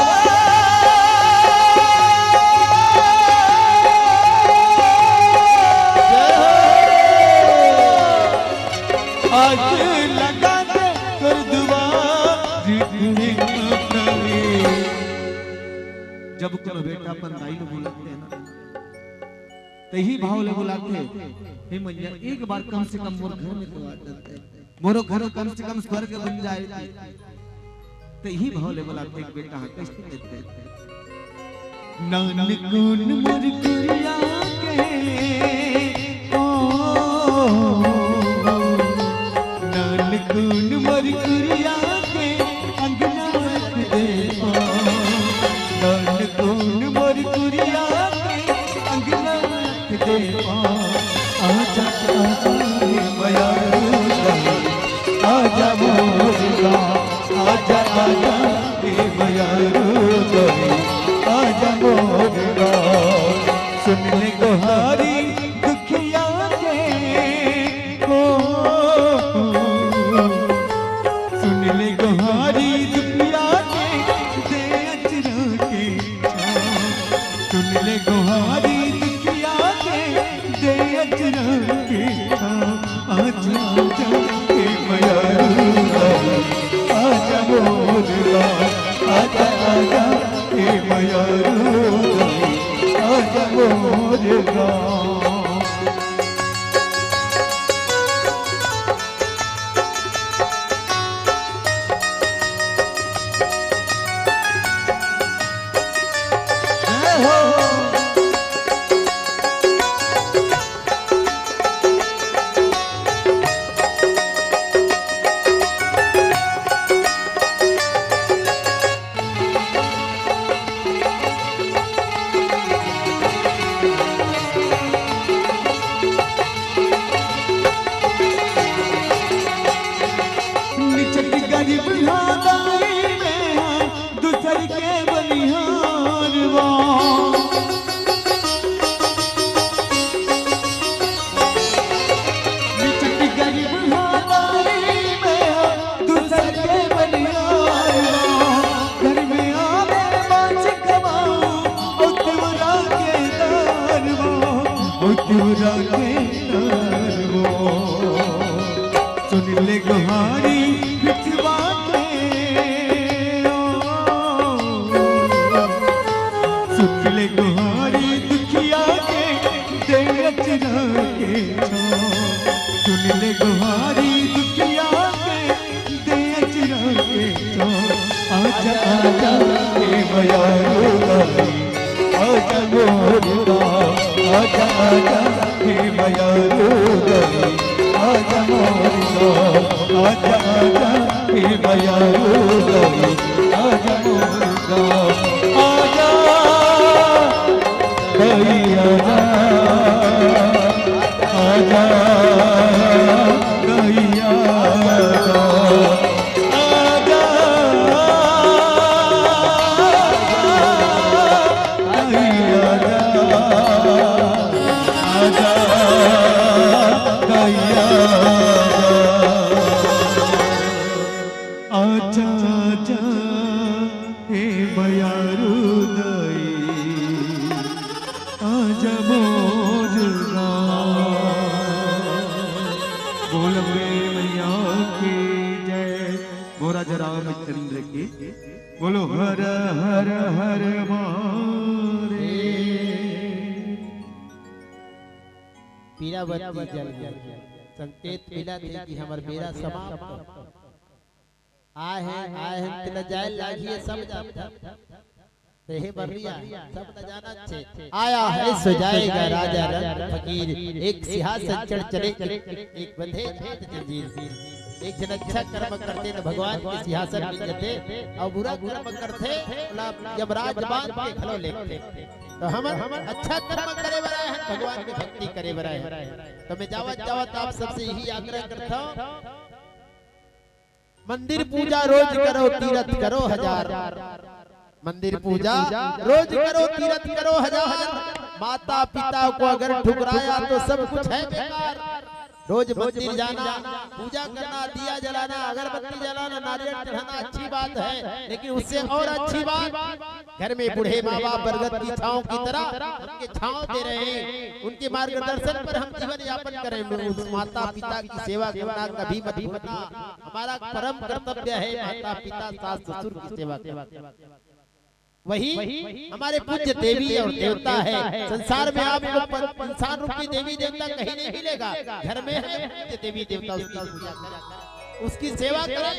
आस लगा के तोर दुआर जब कोनो बेटा अपन दाई ल बुलाथे ना, त इही भाव ले बुलाथे, हे मैया, एक बार कम से कम मोर घर में तो आ जाते, मोरो घर कम से कम स्वर्ग बन जाए। त इही भाव ले बुलाथे एक बेटा ह, कइसे कहथे? नानकुन मोर कुरिया के, ओ, नानकुन मोर कुरिया के अंगना रख दे पाँव। नानकुन मोर कुरिया के अंगना रख दे पाँव। आजा, आजा रे मयारू दाई, आजा मोर गाँव। आजा, आजा रे मयारू दाई, आजा मोर गाँव। सुन ले गोहारी दुखिया के, ओ, गोहारी बिछवा के ओ, सुन ले गोहारी दुखिया के, दे अचरा के छाँव। सुन ले गोहारी दुखिया के, दे अचरा के छाँव। आजा, आजा, हे मयारू दाई, आजा मोर गाँव। आजा, आजा, हे मयारू दाई, आजा मोर गाँव। आजा, आजा, हे मयारू दाई, आजा मोर गाँव। आजा, दाई आजा, आजा, दाई आजा। आजा, आजा, आजा, आजा, आजा। आजा, आजा, हे मयारू दाई, आजा मोर गाँव। बोल अम्बे मैया की जय। बोल राजा रामचंद्र की। बोलो हर हर हर महादेव। पीरा बत्ती जल गया। संकेत मिला थे कि हमर बेरा समाप्त। आए हैं, आए हैं, तेला जाए लागिए सब जात। तेहे बरिया, सब न जाना छे। आया है सो जाएगा राजा रंग फकीर, एक सिंहासन चढ़ चले, एक बंधे हाथ जंजीर। एक झन अच्छा कर्म करथे त भगवान के सिंहासन मिल जथे, अउ बुरा कर्म करथे, ओला यमराज बांध के घलो लेगथे। त हमन अच्छा कर्म करे बर आए हन, भगवान के भक्ति करे बर आए हन। त मैं जावत जावत आप सबसे यही आग्रह करथंव, मंदिर पूजा रोज करो, तीरथ करो हजार। मंदिर पूजा रोज करो, तीरथ करो हजार। माता पिता को अगर ठुकराया तो सब कुछ है बेकार। रोज मंदिर जाना, पूजा करना, दिया जलाना, अगरबत्ती जलाना, नारियल चढ़ाना अच्छी बात है, लेकिन उससे और अच्छी बात घर में बूढ़े माँ बाप बरगद की छाँव की तरह हमके छाँव दे रहे हैं, उनके मार्गदर्शन पर हम जीवन यापन करें। उस माता पिता की सेवा करना कभी मत भूलना। हमारा परम कर्तव्य है माता पिता सास ससुर की सेवा करना। वही हमारे पूज्य देवी और देवता है। संसार में आपको प-, इंसान रूपी देवी देवता कहीं नहीं मिलेगा। घर में हमें पूज्य देवी देवता उसकी पूजा करें, उसकी सेवा करें।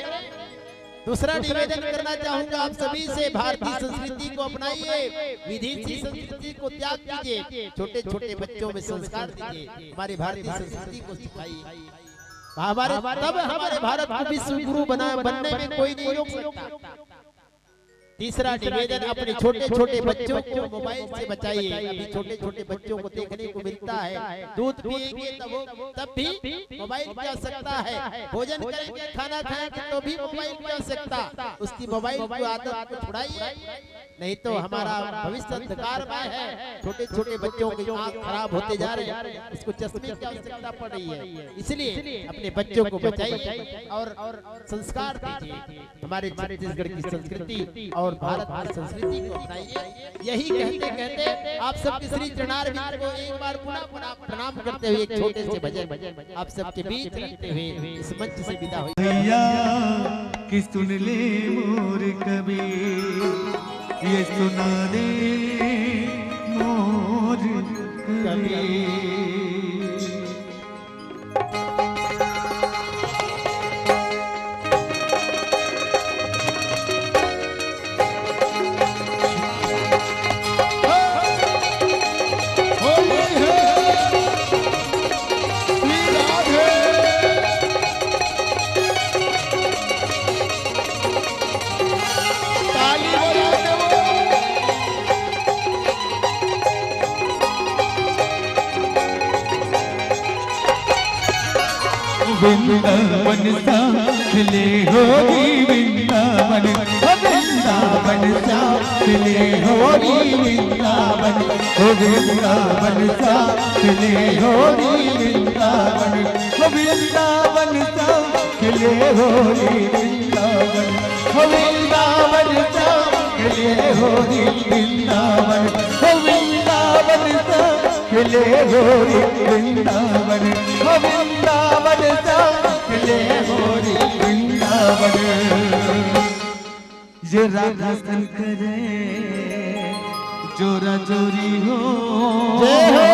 दूसरा निवेदन करना चाहूंगा आप सभी से, भारतीय संस्कृति को अपनाइए, विदेशी संस्कृति को त्याग कीजिए, छोटे छोटे बच्चों में संस्कार दीजिए, हमारी भारतीय संस्कृति को सिखाइए। हमारे, तब हमारे भारत को विश्व गुरु बना, बनने में कोई नहीं रोक सकता। तीसरा निवेदन, अपने छोटे छोटे बच्चों को मोबाइल से बचाइए। अभी छोटे छोटे बच्चों को देखने को मिलता है, दूध पिएंगे तब वो, तब भी मोबाइल की आवश्यकता है, भोजन करेंगे, खाना खाएंगे तो भी मोबाइल की आवश्यकता। उसकी मोबाइल की आदत को छुड़ाइए, नहीं तो हमारा भविष्य अंधकारमय है। छोटे छोटे बच्चों की आंख खराब होते जा रहे हैं, उसको चश्मे की आवश्यकता पड़ रही है। इसलिए अपने बच्चों को बचाइए और संस्कार दीजिए। हमारे छत्तीसगढ़ की संस्कृति और भारत की संस्कृति को अपनाइए। यही कहते कहते आप सबके श्री चरणारविंद को एक बार पुनः पुनः प्रणाम करते हुए एक छोटे से भजन आप सबके बीच रखते हुए इस मंच से विदा हुई। भैया कि सुन ले मोर कबीर, ये सुना दे मोर कबीर। वृंदावन सा खिले होरी वृंदावन, ओ वृंदावन सा खिले होरी वृंदावन, ओ वृंदावन सा खिले होरी वृंदावन, ओ वृंदावन सा खिले होरी वृंदावन, ओ वृंदावन सा खिले होरी वृंदावन, ओ वृंदावन सा खिले होरी वृंदावन, ओ वृंदावन सा खिले जय हो रे वृंदावन। ये राधा शंकर करे जोरा जोरी हो। जय हो।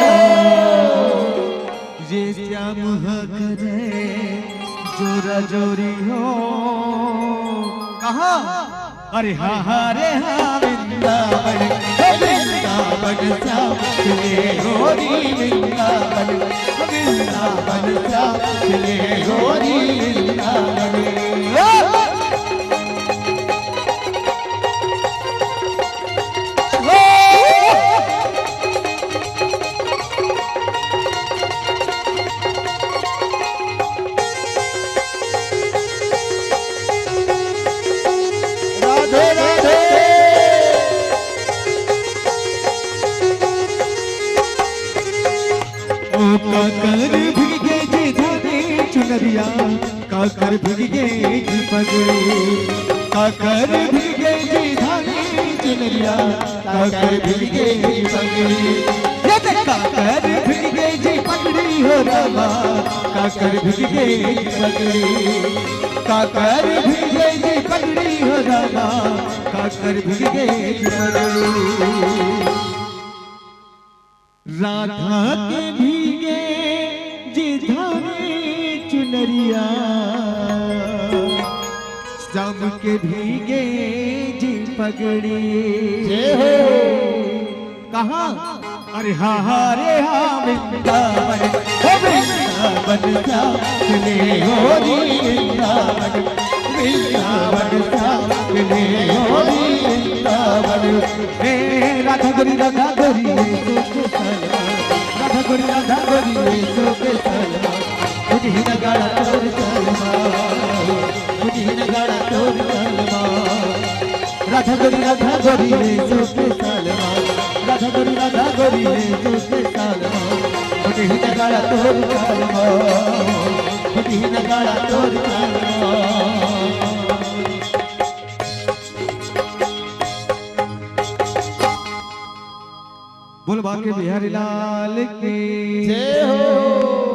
ये श्याम ह करे जोरा जोरी हो। कहाँ? अरे हाँ हाँ रे हाँ वृंदावन, हे वृंदावन श्याम चले हो रे वृंदावन, वृंदावन श्याम चले हो रे वृंदावन। राधे राधे। ओ काकर भीगे जी धानी चुनरिया, काकर भीगे जी पगड़ी, काकर भीगे जी धानी चुनरिया, काकर भीगे जी पगड़ी। ये देख काकर भीगे जी पगड़ी हो रामा, काकर भीगे जी पगड़ी, काकर भीगे जी पगड़ी हो रामा, काकर भीगे जी पगड़ी। राधा के भीगे जी धानी चुनरिया, श्याम के भीगे जी पगड़ी। जय हो। कहाँ? अरे हाँ हाँ रे हाँ वृंदावन, हे वृंदावन श्याम चले हो रे वृंदावन, वृंदावन श्याम चले हो रे वृंदावन। हे राधा गोरी राधा गोरी रे सो के सलवा, राधा गोरी राधा गोरी रे सो के सलवा, बुझी नगाड़ा तोर सलवा, बुझी नगाड़ा तोर सलवा। राधा गोरी राधा गोरी रे सो के सलवा, राधा गोरी राधा गोरी रे सो के सलवा, बुझी नगाड़ा तोर सलवा, बुझी नगाड़ा तोर सलवा। बोल बांके बिहारी लाल की जय हो।